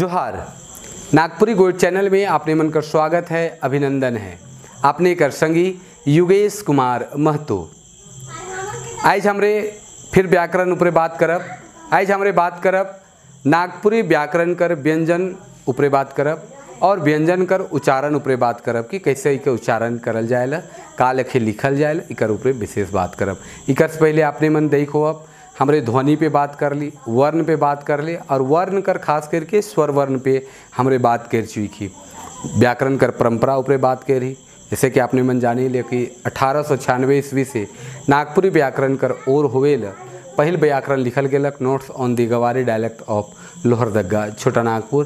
जोहार नागपुरी गोइठ चैनल में आपने मन कर स्वागत है, अभिनंदन है। आपने कर संगी युगेश कुमार महतो। आज हमरे फिर व्याकरण ऊपर बात करब। आज हमरे बात करब नागपुरी व्याकरण कर व्यंजन ऊपर बात करब और व्यंजन कर उच्चारण ऊपर बात करब कि कैसे इके उच्चारण करल जाएला, का लेखे लिखल जाएला, इकर ऊपर विशेष बात करब। इकर से पहले आपने मन देखो अब हमरे ध्वनि पे बात कर ली, वर्ण पे बात कर ली और वर्ण कर खास करके स्वर वर्ण पे हमरे बात कर चुकी। व्याकरण कर परंपरा ऊपर बात करी, जैसे कि आपने मन जानी ले कि 1896 ईस्वी से नागपुरी व्याकरण कर और होवेल पहिल व्याकरण लिखल गेलक notes on the Gowari dialect of Lohardaga Chota Nagpur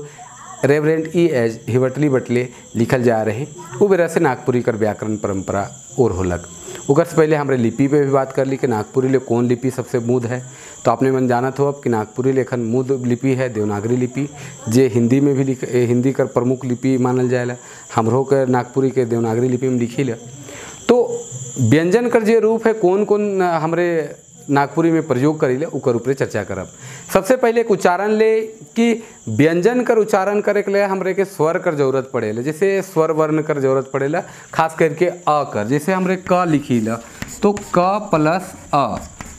reverend E H Hiwatli बटले लिखल जा रहे। वो बेरा से नागपुरी कर व्याकरण परंपरा और होलक। उकर से पहले हमरे लिपि पे भी बात कर ली कि नागपुरी ले कौन लिपि सबसे मूद है, तो आपने मन जानत हो अब कि नागपुरी लेखन मूद लिपि है देवनागरी लिपि, जे हिंदी में भी लिख हिंदी कर प्रमुख लिपि मानल जाएला। हमरो के नागपुरी के देवनागरी लिपि में लिखी ले। तो व्यंजन कर जे रूप है कौन कौन हमरे नागपुरी में प्रयोग करीले उकर ऊपर चर्चा करब। सबसे पहले एक उच्चारण ले कि व्यंजन कर उच्चारण करे के लिए हमरे के स्वर कर जरूरत पड़ेला, जैसे स्वर वर्ण कर जरूरत पड़ेला खास करके अ कर। जैसे हमरे क लिखीला तो क प्लस अ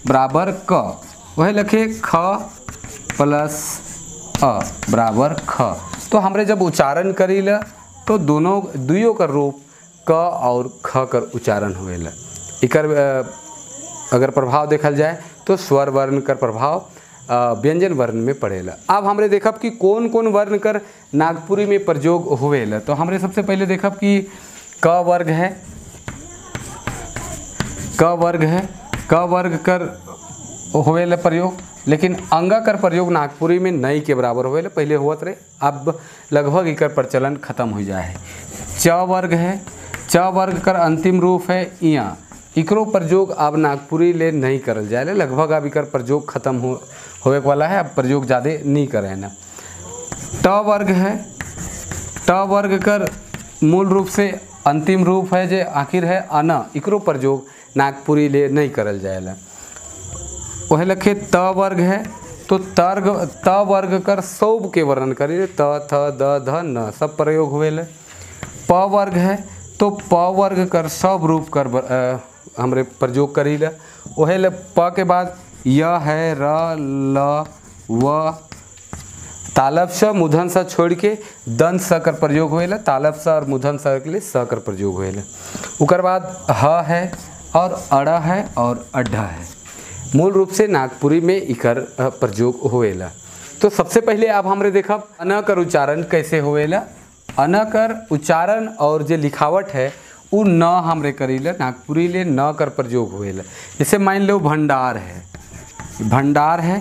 बराबर क, वह लिखे ख प्लस अ बराबर ख। तो हमरे जब उच्चारण करीला तो दोनों दुइयों का रूप क और ख कर उच्चारण होवेला। इकर अगर प्रभाव देखल जाए तो स्वर वर्ण कर प्रभाव व्यंजन वर्ण में पड़ेला। अब हमरे देखब कि कौन कौन वर्ण कर नागपुरी में प्रयोग होवेला। तो हमरे सबसे पहले देखब कि क वर्ग है, क वर्ग है, क वर्ग कर होवेला प्रयोग, लेकिन अंगा कर प्रयोग नागपुरी में नई के बराबर होवेला। पहले होत रहे, अब लगभग इकर प्रचलन खत्म हो जाए है। च वर्ग है, च वर्ग कर अंतिम रूप है इया, इकरो प्रयोग अब नागपुरी ले नहीं करल जाए, लगभग अब इकर प्रयोग खत्म होवे वाला है, अब प्रयोग ज़्यादा नहीं करे ना। ट वर्ग है, ट वर्ग कर मूल रूप से अंतिम रूप है जे आखिर है अना, इकरो प्रयोग नागपुरी ले नहीं करल जाएला। वह लखे त वर्ग है तो तर्ग त वर्ग कर सब के वर्णन करी, त थ the ध न सब प्रयोग होवेला। प वर्ग है तो प वर्ग कर सब रूप कर हमरे प्रयोग करीला। ओहे ले प के बाद य है, र ल व, तालब स मुधन स छोड़ के दंत स कर प्रयोग होएला। तालब स और मुधन स के लिए स कर प्रयोग होएला। उकर बाद ह है और अड़ है और अड्ढा है। मूल रूप से नागपुरी में इकर प्रयोग होएला। तो सबसे पहले अब हमरे देखब अन कर उच्चारण कैसे होएला। अन कर उच्चारण और जो लिखावट है उ न हमरे करीला, नागपुरी ले न कर प्रयोग होएला। जैसे मान लो भंडार है, भंडार है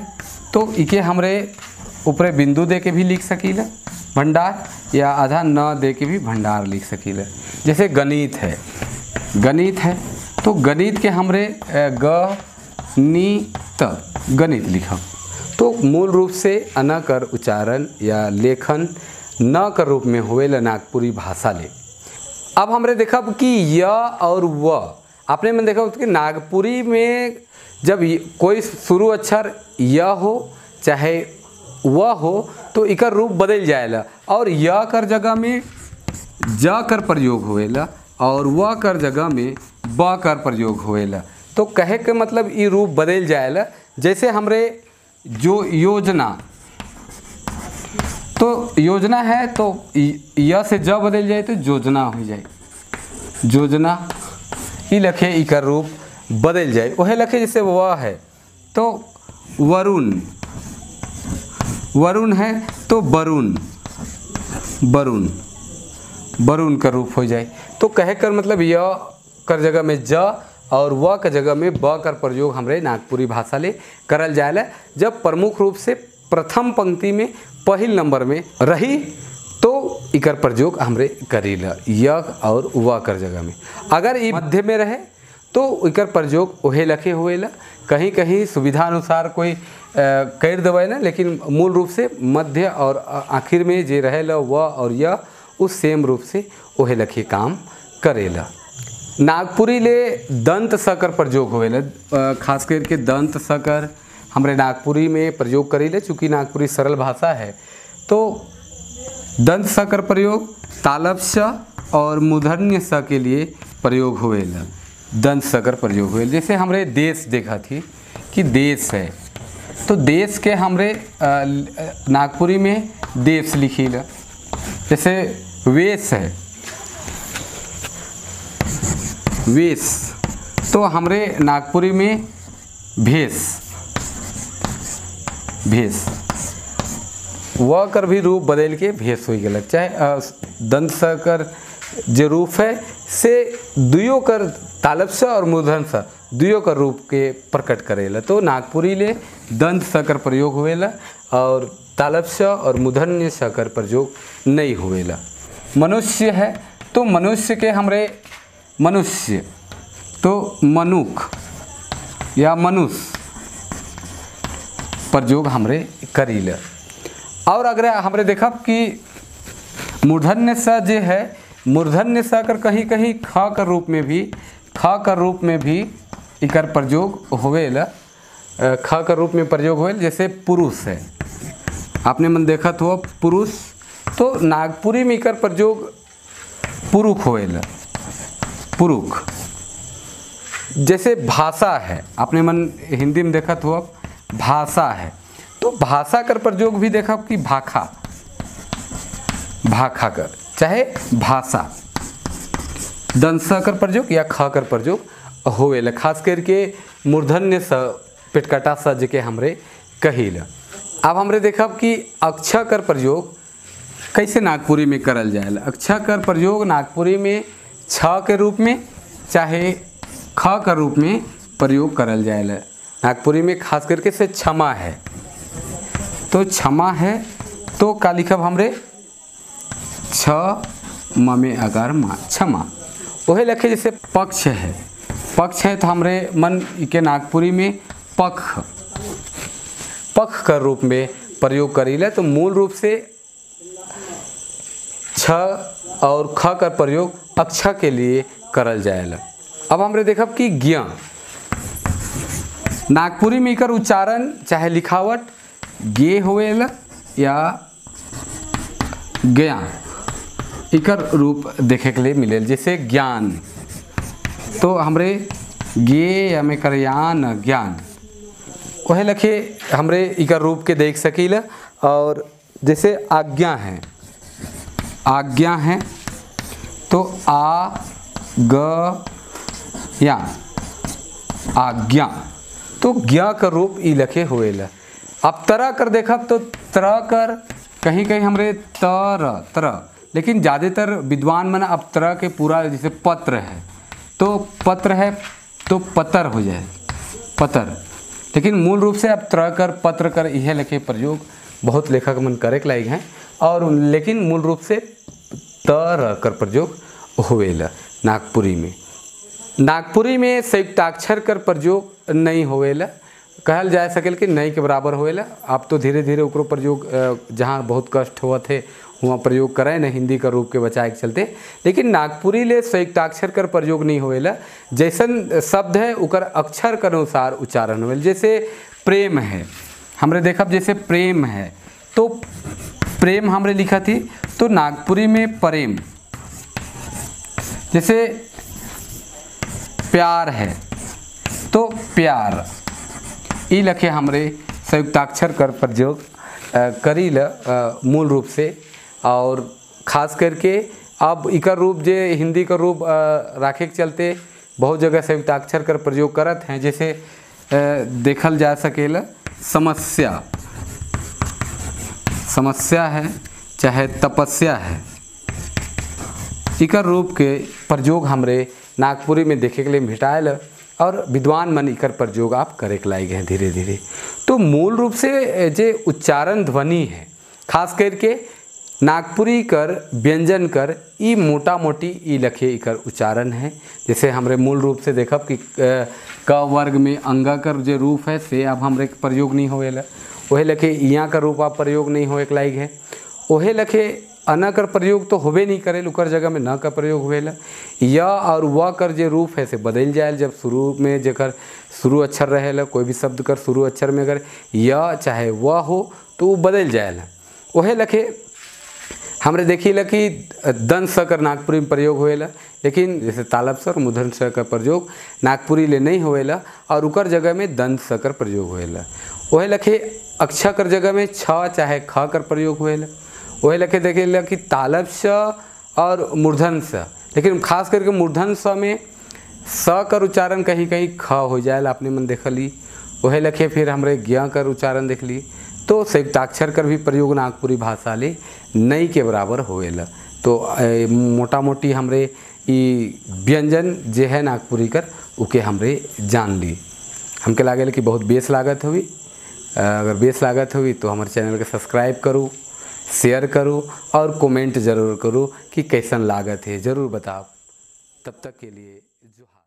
तो इके हमरे ऊपर बिंदु दे के भी लिख सकीला भंडार, या आधा न दे के भी भंडार लिख सकीला। जैसे गणित है, गणित है तो गणित के हमरे ग नी त गणित लिखब। तो मूल रूप से अन कर उच्चारण या लेखन न कर रूप में होएला नागपुरी भाषा ले। अब हमरे देखब कि य और व, आपने मन देखब कि नागपुरी में जब कोई शुरू अक्षर य हो चाहे व हो तो इकर रूप बदल जाएला और य कर जगह में ज कर प्रयोग होएला और व कर जगह में ब कर प्रयोग होएला। तो कहे के मतलब ये रूप बदल जाएला। जैसे हमरे जो योजना, तो योजना है तो य से ज बदल जाए तो योजना हो जाए, योजना ई लखे इकर रूप बदल जाए। वह लखे जैसे वह है तो वरुण, वरुण है तो वरुण, वरुण, वरुण का रूप हो जाए। तो कहे कर मतलब य कर जगह में ज और व का जगह में ब कर प्रयोग हमरे नागपुरी भाषा ले करल जाएला। जब प्रमुख रूप से प्रथम पंक्ति में पहिल नंबर में रही तो इकर प्रयोग हमरे करीला य और व कर जगह में। अगर ई मध्य में रहे तो इकर प्रयोग ओहे लखे होएला। कहीं कहीं सुविधा अनुसार कोई कर देवे ना, लेकिन मूल रूप से मध्य और आखिर में जे रहेला व और य उस सेम रूप से ओहे लखे काम करेला। नागपुरी ले दंत सकर प्रयोग होवेला, खास करके दंत सकर हमरे नागपुरी में प्रयोग करीले। चूँकि नागपुरी सरल भाषा है तो दंत स कर प्रयोग तालब स और मूर्धन्य स के लिए प्रयोग होवेला। दंत स कर प्रयोग होवेला। जैसे हमरे देश देखा थी कि देश है, तो देश के हमरे नागपुरी में देश लिखीला। जैसे वेश है, वेश, तो हमरे नागपुरी में भेष, भेष व कर भी रूप बदल के भेष हो गया। चाहे दंत स कर जो रूप है से दुयो कर तालब स और मूर्धन स दुयो कर रूप के प्रकट करेला। तो नागपुरी ले दंत स कर प्रयोग होवेला और तालब स और मूर्धन्य स कर प्रयोग नहीं होवेला। मनुष्य है तो मनुष्य के हमरे मनुष्य तो मनुख या मनुष्य प्रयोग हमरे करीला। और अगर हमरे देखब कि मूर्धन्य स जे है, मूर्धन्य स कर कहीं कहीं ख कर रूप में भी, ख कर रूप में भी इकर प्रयोग होवेला। ख कर रूप में प्रयोग होवेला। जैसे पुरुष है, आपने मन देखा हुआ पुरुष, तो नागपुरी में इकर प्रयोग पुरुख होवेला, पुरुख। जैसे भाषा है, आपने मन हिंदी में देखा हुआ भाषा है, तो भाषा कर प्रयोग भी देखा कि भाखा, भाखा कर चाहे भाषा, दंत स कर प्रयोग या ख कर प्रयोग होवेला। खास करके मूर्धन्य स पेटकटा स जेके हमरे कहिला। अब हमरे देखब कि अक्षर कर प्रयोग कैसे नागपुरी में करल जाएला। अक्षर कर प्रयोग नागपुरी में छ के रूप में चाहे ख के रूप में प्रयोग करल जाएला। नागपुरी में खास करके से क्षमा है, तो क्षमा है तो का लिखब हमरे छ म में अकार मा, क्षमा। वही लखे जैसे पक्ष है, पक्ष है तो हमरे मन के नागपुरी में पख, पख का रूप में प्रयोग करीला। तो मूल रूप से छ और ख का प्रयोग अक्षर के लिए करल जाएला। अब हमरे देखब कि ज्ञ, नागपुरी में एकर उच्चारण चाहे लिखावट गे होवेला या गया, एकर रूप देखे के लिए मिले। जैसे ज्ञान, तो हमरे गे या में करयान ज्ञान, वह लखे हमरे एकर रूप के देख सकीला। और जैसे आज्ञा है, आज्ञा है तो आ ग या, आज्ञा, तो ज्ञा का रूप ई लखे होवेला। अब तरा कर देखब तो तर कर कहीं कहीं हमरे तर तर, लेकिन ज़्यादातर विद्वान मन अब तर के पूरा, जैसे पत्र है तो पत्र है तो पतर हो जाए, पतर, लेकिन मूल रूप से अब तर कर पत्र कर यह लिखे प्रयोग बहुत लेखक मन करे के लायक हैं। और लेकिन मूल रूप से तर कर प्रयोग होवेला नागपुरी में। नागपुरी में संयुक्ताक्षर कर प्रयोग नहीं होवेला, कहल जा सकेल कि नहीं के बराबर होवेला। अब तो धीरे धीरे ओकरो प्रयोग जहाँ बहुत कष्ट हुआ थे वहाँ प्रयोग करें न हिंदी का रूप के बचाए के चलते, लेकिन नागपुरी ले संयुक्ताक्षर कर प्रयोग नहीं होवेला। जैसन शब्द है उकर अक्षर के अनुसार उच्चारण होवेला। जैसे प्रेम है, हमरे देखब जैसे प्रेम है तो प्रेम हमरे लिखा थी तो नागपुरी में प्रेम। जैसे प्यार है तो प्यार, ई लखे हमरे संयुक्ताक्षर कर प्रयोग करील मूल रूप से। और खास करके अब इकर रूप जे हिंदी का रूप राखे के चलते बहुत जगह संयुक्ताक्षर कर प्रयोग करत हैं। जैसे देखल जा सकेला समस्या, समस्या है चाहे तपस्या है, इकर रूप के प्रयोग हमरे नागपुरी में देखे के लिए भेटायल और विद्वान मन इकर प्रयोग आप करे के लायक हैं धीरे धीरे। तो मूल रूप से जे उच्चारण ध्वनि है खास करके नागपुरी कर व्यंजन कर ई मोटा मोटी ई लखे इकर उच्चारण है। जैसे हमरे मूल रूप से देखब कि क वर्ग में अंगा कर जो रूप है से अब हमरे प्रयोग नहीं होवेला, ओहे लखे इया का रूप आप प्रयोग नहीं होए के लायक है। ओहे लखे अना कर प्रयोग तो होबे नहीं करे, उकर जगह में न का प्रयोग होवेला। या और व कर जो रूप है से बदल जाए जब शुरू में जेकर शुरू अक्षर रहेला, कोई भी शब्द कर शुरू अक्षर में अगर या चाहे व हो तो वो बदल जाएला। ओहे लखे हमरे देखी ला कि दंत स कर नागपुरी में प्रयोग होएला, लेकिन जैसे तालब स और मूर्धन स का प्रयोग नागपुरी ले नहीं होएला और उकर जगह में दंत स कर प्रयोग होएला। वही लखे अक्षर कर जगह में छ चाहे ख कर प्रयोग होएला। वही लखे देखेला कि तालब स और मूर्धन स, लेकिन खास करके मूर्धन स में स कर उच्चारण कहीं कहीं ख हो जाएला, अपने मन देखली। वही लखे फिर हमरे ज्ञ कर उच्चारण देखली। तो संयुक्ताक्षर कर भी प्रयोग नागपुरी भाषा ले नई के बराबर होएला। तो मोटा मोटी हमरे ई व्यंजन जे है नागपुरी कर उके हमरे जान ली। हमके लागेल कि बहुत बेस लागत हुई। अगर बेस लागत हुई तो हमारे चैनल के सब्सक्राइब करूँ, शेयर करूँ और कमेंट ज़रूर करूँ कि कैसन लागत है, ज़रूर बताओ। तब तक के लिए जोहार।